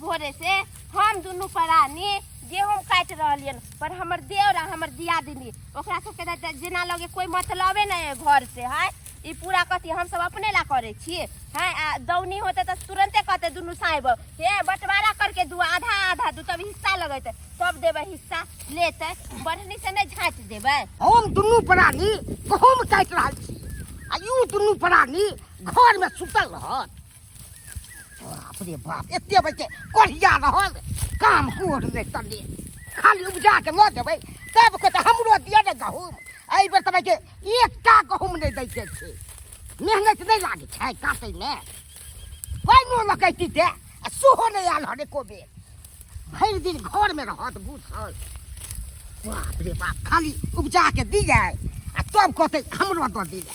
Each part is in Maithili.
भोरे से हम दुनू प्राणी गेहूँ काटि रहलियन, पर हमर देवर आ हमर दियादिनी ओकरा सबके तऽ जेना लगे कोई मतलबे नहि है घर से है। ई पूरा कथी हम सब अपने ला करे छियै हैं। आ दौनी होते तऽ तुरंते कहते दुनू साहेब हे बंटवारा करके दू, आधा आधा दू, तब हिस्सा लगेते तब देबै हिस्सा लेते, बढ़नी से नहि झाँटि देबै। हम दुनू प्राणी गहूम काटि रहल छी आ you दुनू प्राणी घर में सुतल रहत। बाप रे बाप, एते बजे कोढ़िया रहल काम कोढ़ नहि तने खाली उपजा के लऽ जेबै तब कहते हमरो दिअ ने गहूम। एहि बेर तऽ के एकटा गहूम नहि दै के छै, मेहनत नहि लागै छै काटैमे, पानिओ लकैती ते आ सेहो नहि आयल हन एको बेर। भरि दिन घरमे रहत घुसल। बाप रे बाप, खाली उपजा के दिए आ तब कहते हमरो दऽ दिए।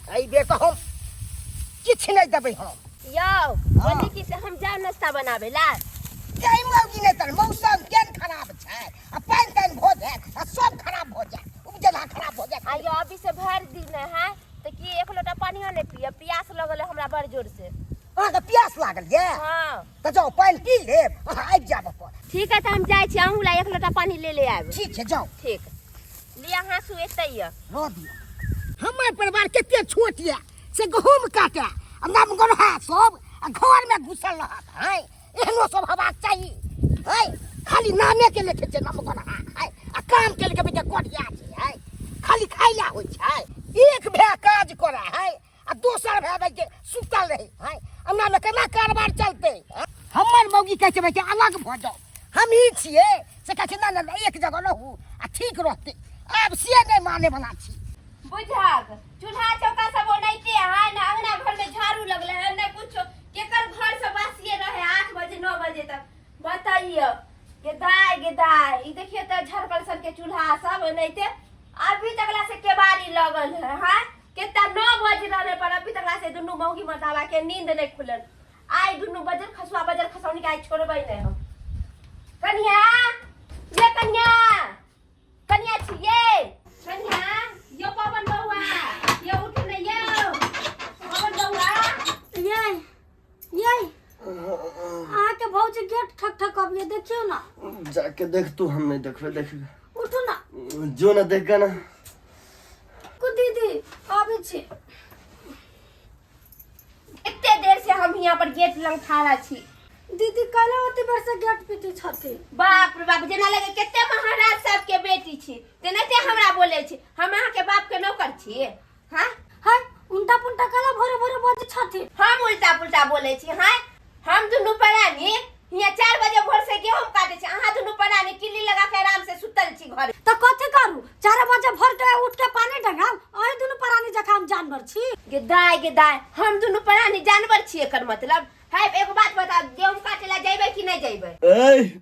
एहि बेर तऽ हम किछु नहि देबै हम। यौ बोली कि से हम जाउ नाश्ता बनाबै ला। जाहि मौगी नहि तर मौसम केहन खराब छै आ पानि तानि भऽ जायत आ सब खराब भऽ जायत, उपजला खराब भऽ जायत। आ यौ अभी से भरि दिन है तऽ की एक लोटा पानियो नहि पियब? प्यास लगल है हमरा बड़ जोर से। अहाँके प्यास लागल ये? हाँ। तऽ जाउ पानि पी लेब, अहाँ आबि जायब अपन। ठीक है तऽ हम जाइ छी, अहूँ ला एक लोटा पानि ले ले आयब। ठीक छै जाउ। ठीक, लिअ हाँसू एतै यऽ। रह दियौ। हमर परिवार कते छोट यऽ से गहूम काटे आ नमगोरहा सब आ घरमे घुसल रहत। हैं एहनो सब हेबाक चाही? हैं खाली नामे के लेखे छै नमगोरहा, हैं आ काम के लेके बेटा कोढ़िया छै। हैं खाली खाइ ला होइ छै। एक भाय काज करे है आ दोसर भाय भाई के सुतल रहे हैं, हमरा में केना कारोबार चलते? हमर मौगी कहै छै भाई के अलग भऽ जाओ, हम ही छियै से कहै छै ना ना एक जगह रहू आ ठीक रहते। आब से नहि माने वाला छी। बुझक चूल्हा चौका सब ओनाइते है ना, अंगना घर में झाड़ू लगले है ना कुछो, केकर घर से बासिए रहे 8 बजे 9 बजे तक? बताइए गे दाय, गे दाय, ई देखिए त झरकल सन के चूल्हा सब ओनाइते अभी तकला से केबाड़ी लगल है। हां केता 9 बज रहले पर अभी तकला से दुनू मौगी मर्दावा के नींद नहीं खुलल। आइ दुनू बजर खसुआ बजर खसौनी के आइ छोड़बै नहीं हम। कन्या ये कन्या, कन्या छियै कन्या, यो पवन बौआ यो उठ ने, यो पवन बौआ। ये ये अहाँके भौजी गेट ठक ठक अबिए, देखियौ ना। जाके देख तू, हम नहीं देखबे। देखबे उठू ना। जो ना देख ना। को दीदी आबै छी। एते देर से हम यहाँ पर गेट लंग ठाड़ा छी। दीदी काल्हि ओते बेर से गेट पीटी छथिन। बाप रे बाप, जेना लगे कते महाराज साहब के बेटी छी तेनाहिते हमरा बोले छी। हम अहाँ के बाप के नौकर छी? हाँ हाय उल्टा पुल्टा काला भोरे भोरे बजै छथिन। हम उल्टा पुल्टा बोले छी? हाँ हम दुनू प्राणी हियाँ 4 बजे भोर से गेहूं काटे छी, अहाँ दुनू प्राणी किल्ली लगा के आराम से सुतल छी घर। तऽ कथी करू, 4 बजे भोर के उठ के पानी डंगाउ? अहीं दुनू प्राणी जकाँ हम जानवर छी? गे दाय, गे दाय, हम दुनू प्राणी जानवर छी एकर मतलब है? एगो बात बताउ, गेहूं काटे ला जइबै कि नहि जइबै? ए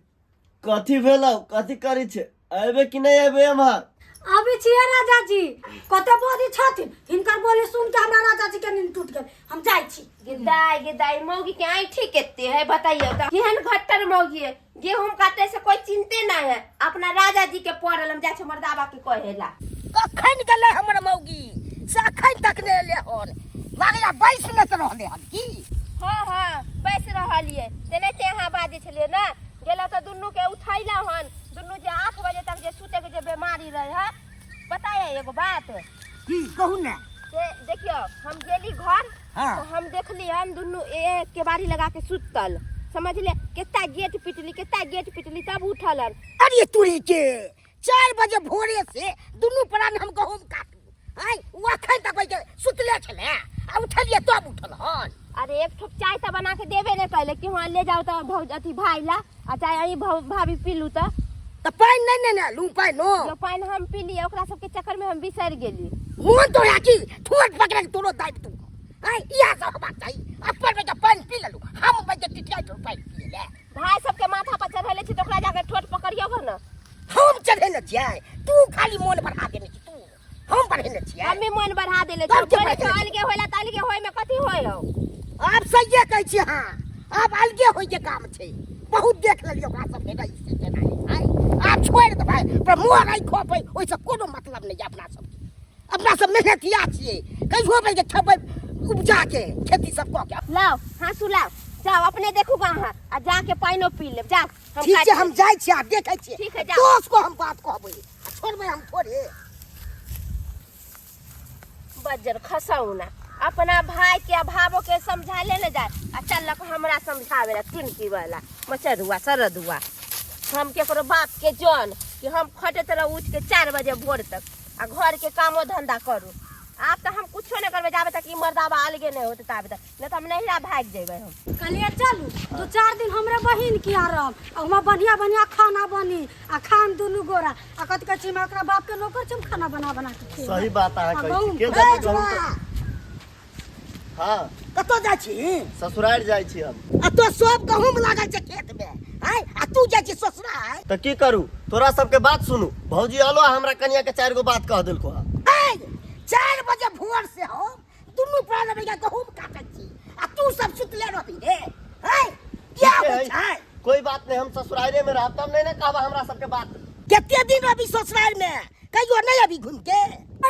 कथी भेलौ, कथी करै छै? अयबे कि नहि अयबे एम्हर? अबै छियै राजा जी। कते बजै छथिन, हिनकर बोली सुन के हमरा राजा जी के नींद टूट गेल। हम जाइ छी। गे दाय, गे दाय, मौगी के ऐंठी केते है बताइए त, केहन घट्टर मौगी है, गेहूं काटे से कोई चिंते नहीं है। अपना राजा जी के पड़ल, हम जाइ छी मर्दाबा के कहेला। कखन गेलै हमर मौगी से अखन तक नहि एलै हन, लागैया बैस नहि तऽ रहलै हन की? हाँ हाँ बैस रहलियै तेनाहिते अहाँ बाजै छलियै ने। गेलहुँ तऽ दुनू के उठैलहुँ हन, दुनू जे 8 बजे तक जे सुतै के जे बीमारी रहे है। पता है एगो बात? की कहू ने। से देखियौ हम गेली घर। हाँ। तऽ हम देखली हन दुनू एक केबाड़ी लगा के सुतल, समझले? केता गेट पिटली, केता गेट पिटली तब उठल हन। अरे तुरी के 4 बजे भोरे से दुनू प्राण हम गहूम काटू, आय ओ अखन तक के सुतले छले आ उठलिए तब उठल हन। अरे एक ठोप चाय तऽ बना के देबे नहि कैले कि हाँ ले जाओ तऽ भौज अथी भाई ला आ चाय अहीं भाभी पीलू तऽ। तऽ पानि नहि नेने लू? पानि जो पानि हम पीलिए ओकरा सबके चक्कर में हम बिसरि गेली। मोन तोरा की ठोर पकड़ के तोरो दाबि दू। आय इएह सब हेबाक चाही, अपन बेटा पानि पी लेलू, हम बेटा टिटिया ठोर पानि पी ले। भाई सबके माथा पर चढ़ेले छी तऽ ओकरा जाके ठोर पकड़ियौ गो ने। हम चढ़ेने छियै, तू खाली मोन बढ़ा देने छी, तू हम बढ़ेने छियै। हम्मे मोन बढ़ा देले तब छी। के बोले बढ़ेने छै छी? अलगे होला तऽ अलगे होय में कथी होय हौ? आब सहिए कहै छी। हाँ आब अलगे होय के काम छै, बहुत देख लेलियै ओकरा सबके रईस से केना है। आब छोड़ि देबै पर मोह राखि खपै ओहिसँ कोनो मतलब नहि यऽ अपना सबके। अपना सब मेहनतिया छियै, कहियो बैठ के खेबै उपजा के खेती सब कऽ के। लाओ हाँसू लाओ, जाओ अपने देखू गा अहाँ आ जाके पानिओ पी लेब जाओ हम ठीक काटि छै हम लेब। जाइ छियै आ देखै छियै ठीक है, जाउ। दोस्त को हम बात कहबै आ छोड़बै हम थोड़े बज्जर खसौना अपना भाई के अभावो के समझा ले ने जाए आ चलक हमरा समझावे ला टुनकी वाला मचरुआ सरदुआ हम केकरो बाप के जन कि हम खटैत रह उठ के 4 बजे भोर तक आ घर के कामो धंधा करू आब तऽ हम कुछो नहि करबै जाबे तक ई मर्दाबा अलगे नहि होतै ताबे तक नहि तऽ हम नैहरा भागि जेबै हम कहलिए चलू दू चार दिन हमरे बहिन किया रहब आ वहाँ बढ़िया बढ़िया खाना बनी आ खान दुनू गोरा आ कथी कहै छी हम ओकरा बाप के नौकर छी हम खाना बना बना के खिएबै। सही बात अहाँ आ कहै छी गहूम के ए, जाने गहूम जुआ, तऽ हँ कतऽ जाइ छी ससुरारि जाइ छी हम आ तो सब गहूम लागल छै खेत मे आय आ तू जाइ छी ससुराल तऽ की करू तोरा सबके बात सुनू भौजी अलो आ हमरा कनिया के चारि गो बात कह देलको हँ आय 4 बजे भोर से हम दुनू प्राण भैया गहूम काटै छी आ तू सब सुतले रहबी रे आय क्या ठीक होइ है, छै कोई बात नहीं हम ससुराले में रहब तब नहीं ना कहबा हमरा सबके बात कते दिन रहबी ससुराल में कहियो नहीं अभी घूम के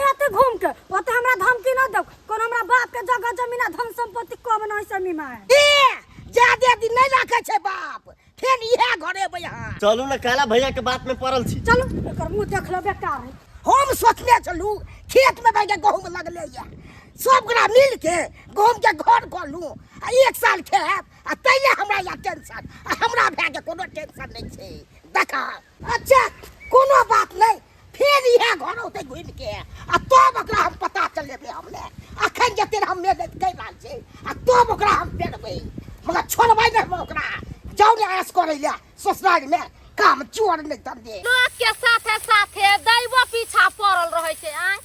एते घूम के ओते हमरा धमकी न दो कोनो हमरा बाप के जगह जमीन आ धन संपत्ति कम नहीं समीमा है ए ज्यादे दिन नहीं राखे छै बाप फेर इहे घरे अबै अहाँ चलू ना काला भैया के बात में पड़ल छी चलू एकर मुंह देख लो बेकार है हम सोचने छलू खेत में भैया गहूम लगले ये सब गोरा मिल के गहूम के घर कऽ लू आ एक साल खेब आ तैले हमरा या टेंशन आ हमरा भाय के कोनो टेंशन नहीं छै देखा अच्छा कोनो बात नहीं फेर इहे घर औतै घुमि के आ तब ओकरा हम पता चलेबै हमने अखन जते हम मेहनत करि रहल छी आ तब ओकरा हम पेरबै मगर छोड़बै नहि हम ओकरा जाउ ने आस करै लए ससुराल में काम चोर नहि धंधे लोक के साथे साथे दैवो पीछा पड़ल रहै छै आँय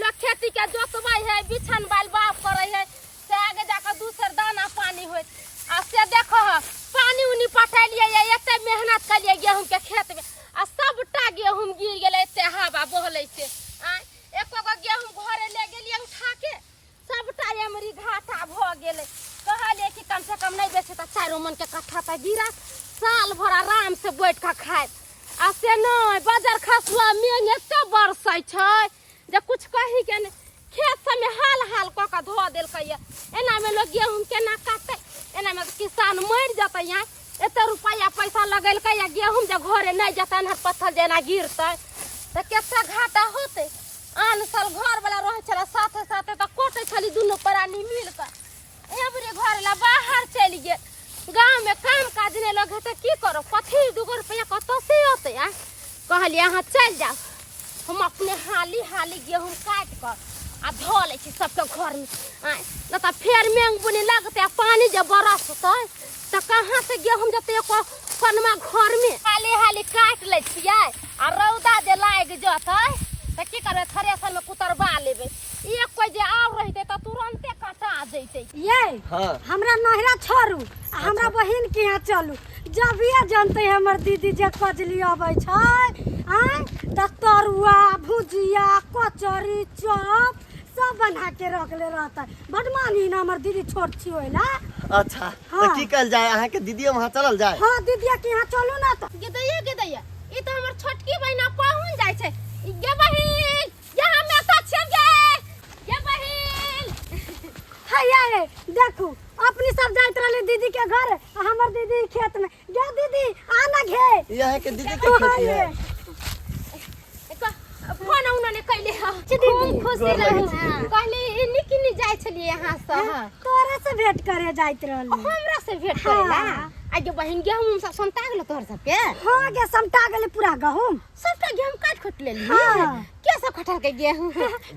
लोक खेती के जोतबै है बिछन बाल बाप करै है से आगे जाके दूसर दाना पानी होइत आ से देखो ह पानी उनी पटेलियै ये एते मेहनत कलियै गेहूं के खेत में आ सबटा गेहूं गिर गेलै एते हवा बहलै से आँय एको गो गेहूं घरे ले गेलियै उठा के सबटा एमरी घाटा भऽ गेलै कहलियै कि कम से कम नहि बेचे तऽ चारि मन के कट्ठा तऽ गिरा साल भर आराम से बैठ कऽ खायब आ से नहि बाजार खसुआ मेघ एते बरसै छै जे कुछ कही के नहि खेत सबमे हाल हाल कऽ कऽ धऽ देलकै एनामे लोक गेहूँ केना काटतै एनामे तऽ किसान मरि जेतै यहाँ एते रुपैआ पैसा लगेलकै आ गेहूँ जे घरे नहि जेतै एन्हर पत्थर जेना गिरतै तऽ कते घाटा होतै आन साल घरवला रहै छलै साथे साथे तऽ कटै छली दुनू प्राणी मिल कऽ एमरे घर ला बाहर चलि गेल गाँवमे काम काज नहि लोग हेतै की करब कथी दूगो रुपैआ कतऽ से अतै आँय कहलियै अहाँ चलि जाउ हम अपने हाली हाली गेहूँ काटि कऽ आ धऽ लै छी सबके घरमे आँय नहि तऽ फेर मेंग बुनी लगतै आ पानि जे बरसतै तऽ कहाँ से गेहूँ जेतै एको कनमा घरमे हाली हाली काटि लै छियै आ रौदा जे लागि जेतै तऽ की करबै थ्रेसरमे कुतरबा लेबै एक कोइ जे आब रहितै तऽ तुरन्ते कटा जैतै ये हाँ हमरा नहिरा छोड़ू आ हमरा बहिन के यहाँ चलू जब ये जानते हमर दीदी जे कजली अबै छै आँय तऽ तरुआ भुजिया कचौड़ी चॉप सब बना के रखले रहता बड मानी ना हमर दीदी छोट छी ओइला अच्छा तऽ हाँ। की कहल जाय अहाँ के दीदी वहाँ चलल जाय हाँ दीदिया के यहाँ चलू ना तऽ गे दैया गे दैया ई तऽ हमर छोटकी बहिना पाहुन जाइ छै गे बहिन गे हम एतऽ छियै गे गे बहिन हैया रे देखू अपनी सब जाइत रहली दीदी के घर आ हमर दीदी खेत में गे दीदी आ ना घे ई अहाँ के दीदी के खेती है फोन उन्होंने कैले ह खूब खुशी गोर लगै रहू छी दीदी। कहली ई निक निक जाइ छलियै अहाँ सब तोरा से भेंट करे जाइत रहली हमरा से भेंट करेला हाँ। आगे बहिन गेहूं सब समटा गेलो तोहर सबके हाँ गे समटा गेलै पूरा गहूम सबटा गेहूं काट खोट लेली हाँ। के सब खटलकै गेहूं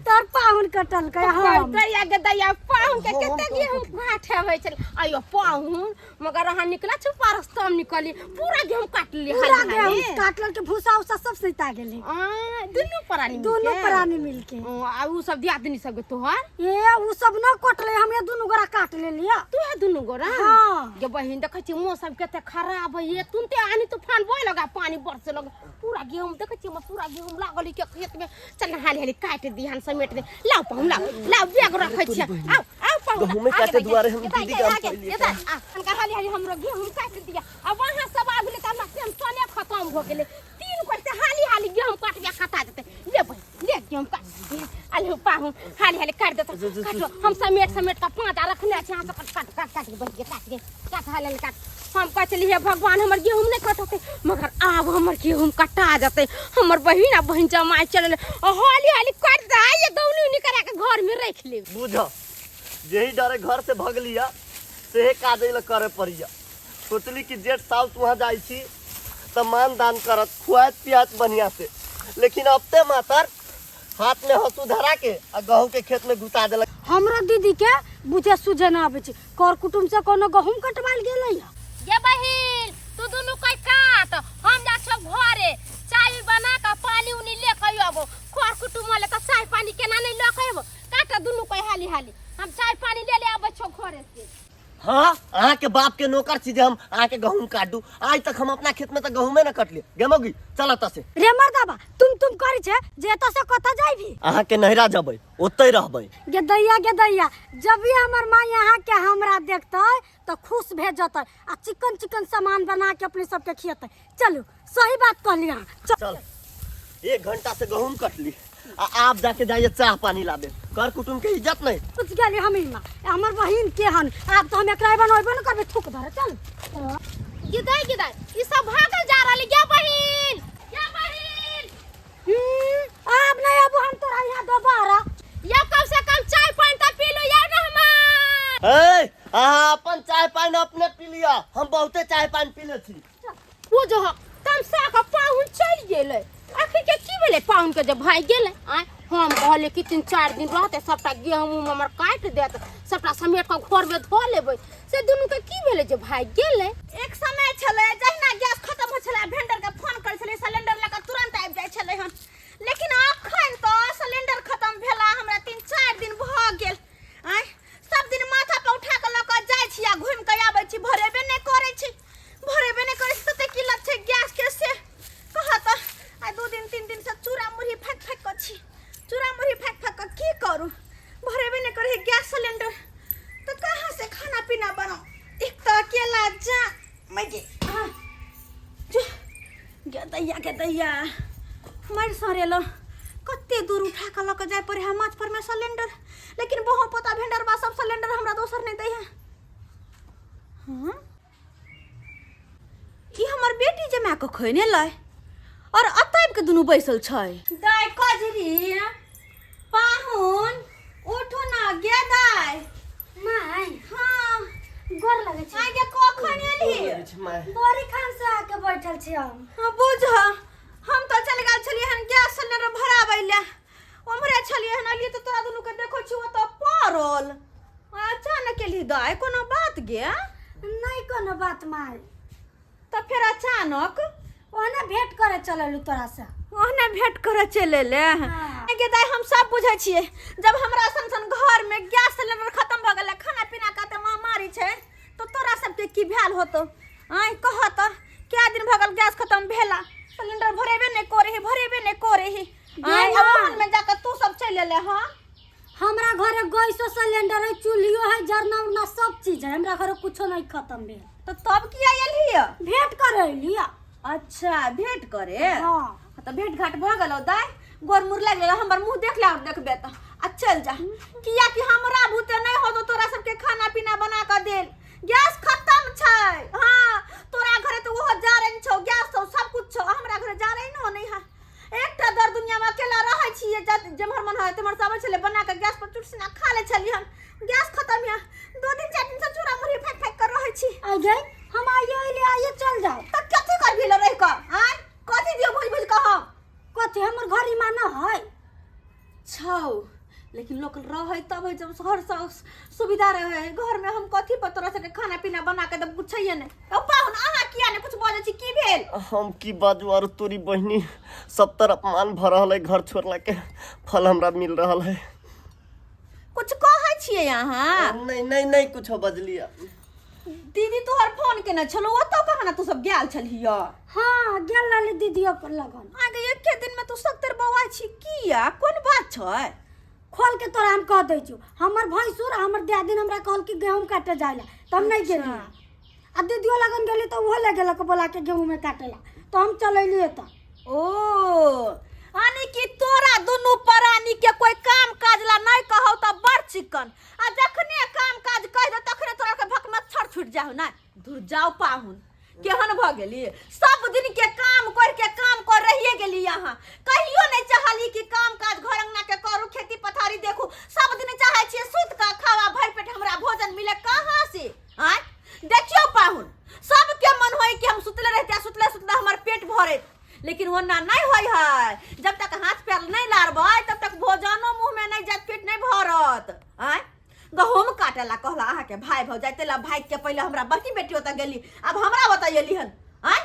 तोर पाहुन कटलकै हम दैया गे दैया पाहुन के हम कते तो गेहूं काटे होइ छलै अयो पाहुन मगर अहाँ निकला छु पारस तम निकली पूरा गेहूं काट ली पूरा गेहूं काटल के भूसा उसा सब सैता गेलै आ दुनू प्राणी दुनू मिलके? प्राणी मिलके ओ, आ उ सब दियादनी सब के तोहर ए उ सब न कटले हम ये दुनू गोरा काट लेलिया तू है दुनू गोरा हाँ। गे बहिन देखै छी मौसम कते खराब है ये तुनते आनी तूफान बहे लगा पानी बरसे लगा पूरा गेहूं देखै छी हमर पूरा गेहूं लागल है के खेत में चल हाली हाली काट दिहन समेट दे लाओ पाहुन लाओ लाओ बैग रखै छी आओ आओ पाहुन गहूँमे आगे काटे बढ़, दुआरे हम एतऽ, दीदी के आगे, हम एतऽ, आ, हुनका हाली हाली हमरो गेहूं काटि दिया आ वहाँ सब आबि गेलै तऽ हमरा टेंशने खतम भऽ गेलै तीन कोइ से हाली हाली गेहूं काटबिया कटा देतै ले बहिन ले गेहूं काट दे अरे पाहुन हाली हाली काटि देतौ काटो हम समेट समेट कऽ पाँच रखने छी अहाँ सब काट काट काट काट के बच गे, काट गे, काट हाल काट। हम कहै छलियै हे भगवान, हमर गेहूँ नहि कटतै, मगर आब हमर गेहूँ कटा जेतै। हमर बहिन आ बहिन जमाइ चलल, हाली हाली काटि दे, आइए दौनी उनी करा के घर में रख लेब। बुझ, जेही डरे घर से भगलिया सेहे काज एहि लए करे पड़िया। सोचली कि जेठ साउस वहाँ जाइ छी तऽ मान दान करत, खुआत पियात बढ़िया से, लेकिन अब ते मातर हाथ में हंसू धरा के आ गहूँ के खेत में घुसा देलक। हमरो दीदी के बुझे सुझे न आबै छै, कर कुटुम से कोनो गहूम कटवाल गेलै। ये बहिन, तू दुनू कोई काट, हम जा छो घरे चाय बना के पानी उनी ले के आबो। कर कुटुम वाले त चाय पानी केना नहीं ल के आबो? काट दुनू कोई हाली हाली, हम चाय पानी ले ले आबो छो घरे से। हाँ, अहाँ के बाप के नौकर छी जे हम अहाँ के गहूम काटू? आज तक हम अपना खेत में तो गहूमे न कटलिए। गेमोगी, चल एतऽ से। रे मर्दाबा, तुम तुम करी छे जे एतऽ से कतऽ जाइबी? अहाँ के नैहरा जबै, ओतै रहबै। गे दैया, गे दैया, जब भी हमर माँ यहाँ के हमरा देखतै तऽ खुश भे जतै आ चिकन चिकन सामान बना के अपने सबके खियतै। चलू, सही बात कहली अहाँ, चल। चल, एक घंटा से गहूम कटली आ आप जाके जाइए चाह पानी लाबे। कर कुटुम के इज्जत नहीं। कुछ गेली हम इमा हमर बहिन के हन, आब तो हम एकरा बनबे न करबे, थूक धरे चल। गिदाई गिदाई, ई सब भागल जा रहल। गे बहिन, गे बहिन। आब नहीं आबू हम तोरा यहाँ दोबारा। या कम से कम चाय पानी तो पी लो यार ना हमार। ए, अहाँ अपन चाय पानी अपने पी लिया, हम बहुते चाय पानी पी ले छी। ओ जो तमसा के पाहुन चलि गेलै, आखिर के की भेलै पाहुन के जे भागि गेलै? आँय, हम कहलियै कि 3-4 दिन रहतै, सबटा गेहूँ उहूम हमर काटि देत, सबटा समेट कऽ घरमे धऽ लेबै, से दुनूके की भेलै जे भागि गेलै? एक समय छलै जहिना गैस खत्म होइ छलै, भेंडर के फोन करै छलै, सिलेंडर लऽ कऽ तुरंत आबि जाइ छलै हन। लेकिन अखन तऽ सिलेंडर खत्म भेला हमरा 3-4 दिन भऽ गेल। आँय, सब दिन माथा पर उठा कऽ लऽ कऽ जाइ छी आ घुमि कऽ आबै छी, भरेबे नहि करै छी, भरेबे नहि करै छी। तते किल्लत छै गैस के से कह तऽ आइ 2 दिन 3 दिन से चूड़ा मुरही फाँकि फाँकि कऽ छी, चूड़ा मुरही फाँकि फाँकि कऽ की करू, भरेबे नहि करै गैस सिलेंडर तऽ कहाँ से खाना पीना बनाउ? एक तऽ अकेला जा मैगे गे दैया, गे दैया, मरि सरेलो, कते दूर उठा कऽ लऽ कऽ जाय पड़े है माथ पर में सिलेंडर। लेकिन बहु पोता भेंडरबा सब सिलेंडर हमरा दोसर नहीं दै है। हाँ, ई हमर बेटी जमा कऽ खोइने लै और अतऽ आबि कऽ दुनू बैसल छै। दाइ कजरी, पाहुन उठू ना गे दाइ। माय। हाँ। गोर लगै छै। आइ गे, कखन एलही? बड़ी खान से आके बैठल छी हम। हाँ बुझ, हम तऽ चलि गेल छलियै हन गैस सिलेंडर भराबै लए, उम्हरे छलियै हन, एलियै तऽ तोरा दुनू के देखै छी ओतऽ पड़ल। अचानक एलही दाइ, कोनो बात गे? नहीं कोनो बात माय। तऽ फेर अचानक? ओहने भेंट करे चललू तोरा से। ओहने भेंट करे चले ले? हाँ। गे दाइ, हम सब बुझै छियै, जब हमरा सन सन घर में गैस सिलेंडर खत्म भऽ गेलै, खाना पीना के तऽ महामारी छै, तऽ तोरा सबके की भेल होतौ? आँय कह तऽ, कए दिन भऽ गेल गैस खत्म भेला, सिलेंडर भरेबे नहि करे ही, भरेबे नहि करे ही। आँय, गे माँ। ओहन में जाके तू सब चलि एले हँ? हमरा घरे गैसो सिलेंडर है, चूल्हियो है, जरना उरना सब चीज है, हमरा घरे कुछो नहीं खत्म भेल। तऽ तब किया एलही? भेंट करे एलियै। अच्छा, भेंट करे? हाँ। तऽ भेंट घाट भऽ गेलौ दाइ? गोर मुर लागि गेलौ? हमर मुँह देख ले और देखबे तऽ आ चल जा, किया कि हमरा भूते नहीं होतो तोरा सबके खाना पीना बना कऽ देल। गैस खत्म छै। हाँ, तोरा घरे तऽ ओहो जारनि छौ, गैस छौ, सब कुछ छौ, हमरा घरे जारनि नहीं है। एकटा दर दुनिया में अकेला रहै छियै, जेम्हर मन होइ तेम्हर से अबै छलै, बना कऽ गैस पर चुटसिना खा लै छलियै हन। गैस खत्म है, 2 दिन 4 दिन से चूड़ा मुरही फाँकि फाँकि कऽ रहै छी। आ गई, हम आइए अइले, आइए चल जाओ। तऽ कथी करबी ल रहि कऽ? आँय, कथी दियौ भुजि भुजि कऽ हम? कथी हमर घर इमा न है? छौ, लेकिन लोक रहै तब है जब घर से सुविधा रहै। घर में हम कथी पर तोरा सबके खाना पीना बना के देब? कुछ छैहे नहि। ओ पाहुन, अहाँ किया ने कुछ बजै छी, की भेल? हम की बाजू आर तोरी बहिनी, सब तरफ अपमान भऽ रहल है, घर छोड़ला के फल हमरा मिल रहल है। कुछ कहै छियै अहाँ? नहीं नहीं नहीं, कुछो बजलियै। दीदी तोहर फोन केने छलो, ओतऽ कहाँ ने तू सब गेल छलिह? हाँ, गेल रहली दीदी लगन। आगे एके दिन में तू सत्तर बौआ छी किया, कोन बात छै? खोल के तोरा हम कह दै छियौ, हमर भैंसुर आ हमर दियादिन हमरा कहल कि गेहूँ काटे जाय ला, तऽ हम नहीं गेली। आ दीदियो लगन गेली तऽ ओहो ले गेलक बोला के गेहूँ में काटे ला, तऽ हम चल अयली एतऽ। ओ यानी कि तोरा दुनू प्राणी के कोई काम काज ला नहीं कहौ त बड़ चिकन, आ जखने काम काज कह दे तखने तोरा के भक मच्छर छूट जाहु ना। दूर जाओ पाहुन, केहन भ गेली? सब दिन के काम कर के काम कर रहिए गेली यहाँ, कहियो नहीं चाहली कि काम काज घर अंगना के करू, खेती पथारी देखू। सब दिन चाहे छियै सुत के खावा, भरि पेट हमरा भोजन मिले, कहाँ से आय? देखियो पाहुन, सबके मन होय कि हम सुतले रहते, सुतले सुतले हमर पेट भरत, लेकिन ओना नहीं होय है। जब तक हाथ पैर नहीं लारबै तब तक भोजनो मुंह में नहीं जात, पेट नहीं भरत आय। गहूम काटे ला कहला अहाँके भाई भौजाइ, तेला भाई के पहिले हमरा बड़की बेटी ओतऽ गेली, आब हमरा ओतऽ एली हन आय।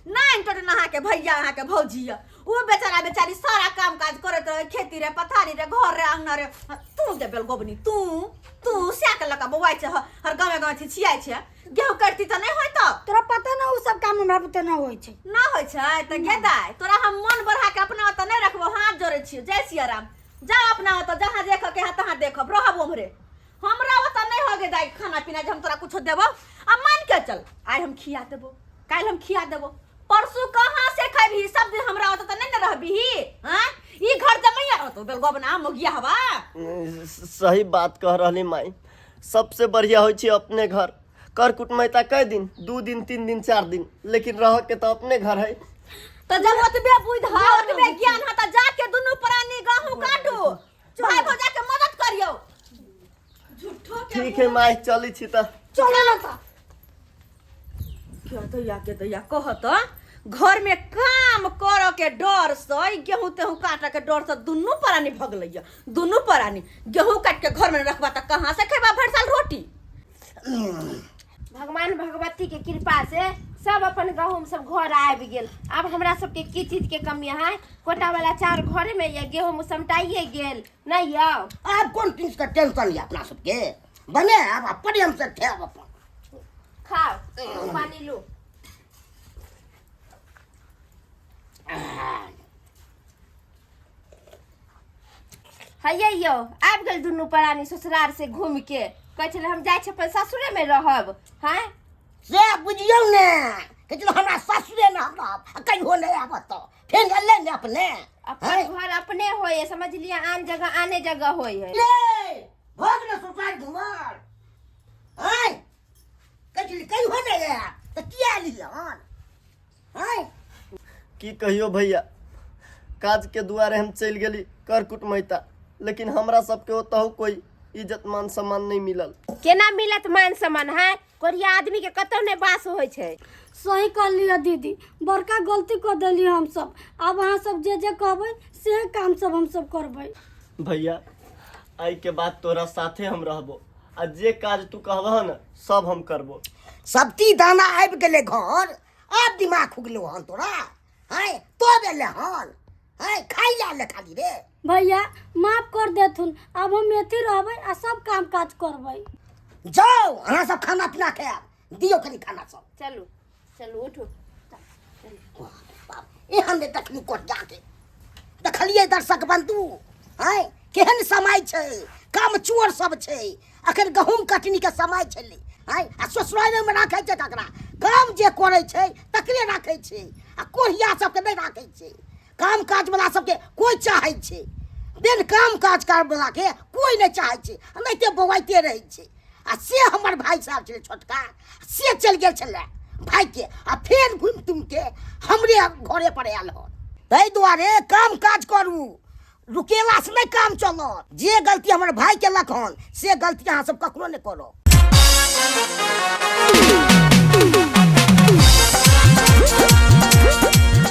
नाइन टोटन अहाँके भैया अहाँके भौजी यऽ, ओ बेचारा बेचारी सारा काम काज करैत रहे, खेती रे पथारी रे घर रे अंगना रे। तू जे बेलगोबनी, तू तू सैक लऽ कऽ बौआइ छै, हर गाँवे गाँवे छिछियाइ छै। गेहूँ कटती तऽ नहि होइत? तोरा पता ना, उ सब काम हमरा बुते ना होइ छै। ना होइ छै तऽ गेदाय, तोरा हम मन बढ़ा के अपना ओतऽ नहि रखबो, हाथ जोड़ै छियौ, जय सिया राम। जा अपना ओतऽ, जहाँ देखऽ के है तहाँ देखब, रहब ओम्हरे। हमरा ओतऽ नहि हो गेदाय खाना पीना जे हम तोरा कुछो देबो। आ मान के चल, आइ हम खिया देबो, काल्हि हम खिया देबो, परसू कहाँ से खैबही? सब दिन हमरा ओतऽ तऽ नहि ने रहबही? हाँ, ई घर जमैया रहतो बेलगोबना मोगिया हवा। सही बात कह रहली माई, सबसे बढ़िया होइ छै अपने घर। कर कुटमैता कै दिन, 2 दिन 3 दिन 4 दिन, लेकिन रह के तो अपने घर है। तो जब ओतबे बुद्धि है ओतबे ज्ञान है तो जाके दुनू प्राणी गहूं काटू, भाई भौजा के मदद करियो। झूठो के ठीक है माई, चली छी त। चलो ना त। क्या दैया के दैया कहत, घर में काम कर के डर से, गेहूं तेहूं काट के डर से दुनू प्राणी भगलैया। दुनू प्राणी गेहूं काट के घर में रखबा त कहाँ से खेबा भर साल रोटी? भगवान भगवती के कृपा से सब अपन गहूम सब घर आबि गेल। आब हमरा सबके की चीज के कमी है? कोटा वाला चाउर घरे में ये, गेहूं समटाइए गेल नहीं यौ। आब कोन चीज के टेंशन ये अपना सबके? बने आब प्रेम से खायब अपन। खाओ, पानी लू। हैये यौ, आबि गेल दुनू प्राणी ससुरार से घूमि के। कहै छलै हम जाइ छी अपन ससुरे में रहब। हैं से बुझियौ ने, कहै छलै हमरा ससुरे ने हम रहब आ कहियो नहि आबत, तऽ फेर एलै ने अपने। अपन हैं? घर अपने होय है, समझलियै? आन जगह आने जगह होय है। ले भोग ने ससुरार घुमल हैं, कहै छलै कहियो नहि आयब, तऽ किया एलियै हन? हैं? की कहियो भैया, काज के दुआरे हम चलि गेली कर कुटमैता, लेकिन हमरा सबके ओतहु कोई इज्जत मान सम्मान नहीं मिलल। केना मिलत मान सम्मान? है कोरिया आदमी के कतौ नहि बास होइ छै। सही कहलियै दीदी, बड़का गलती कऽ देलियै हमसब। आब अहाँ सब जे जे कहबै से काम सब हमसब करबै। भैया, आई के बाद तोरा साथे हम रहबो आ जे काज तू कहबह न सब हम करबो। सब्जी दाना आबि गेलै घर, आब दिमाग खुगलो हन तोरा? हैं, तो एले हन? हैं, खाइ ला ले खाली रे। भैया माफ कर देथुन, आब हम एथी रहबै आ सब काम काज करबै। जाओ अहाँ सब खाना पीना खायब, दियौ कनि खाना सब। चलू चलू, उठू। बाप, एहन नहि देखलू कोठिया के। देखलियै दर्शक बंधु, हैं, केहन समय छै, काम चोर सब छै। अखन गहूम कटनी के समय छलै, हैं, आ ससुराले राखै छै ककरा? काम जे करै छै तकरे राखै छै आ कोढ़िया सबके नहि राखै छै। काम काज वाला सबके कोइ चाहै छै, बिन काम काज वला के कोइ नहि चाहै छै, एनाहिते बौआइते रहै छै। आ से हमर भाय साहब छलै छोटका, से चलि गेल छलै भाइके आ फेर घुमि तुमि के हमरे घरे पर आयल हन। ताहि दुआरे काम काज करू, रुकेलासँ नहि काम चलत। जे गलती हमर भाय केलक हन से गलती अहाँ सब ककरो नहि करब।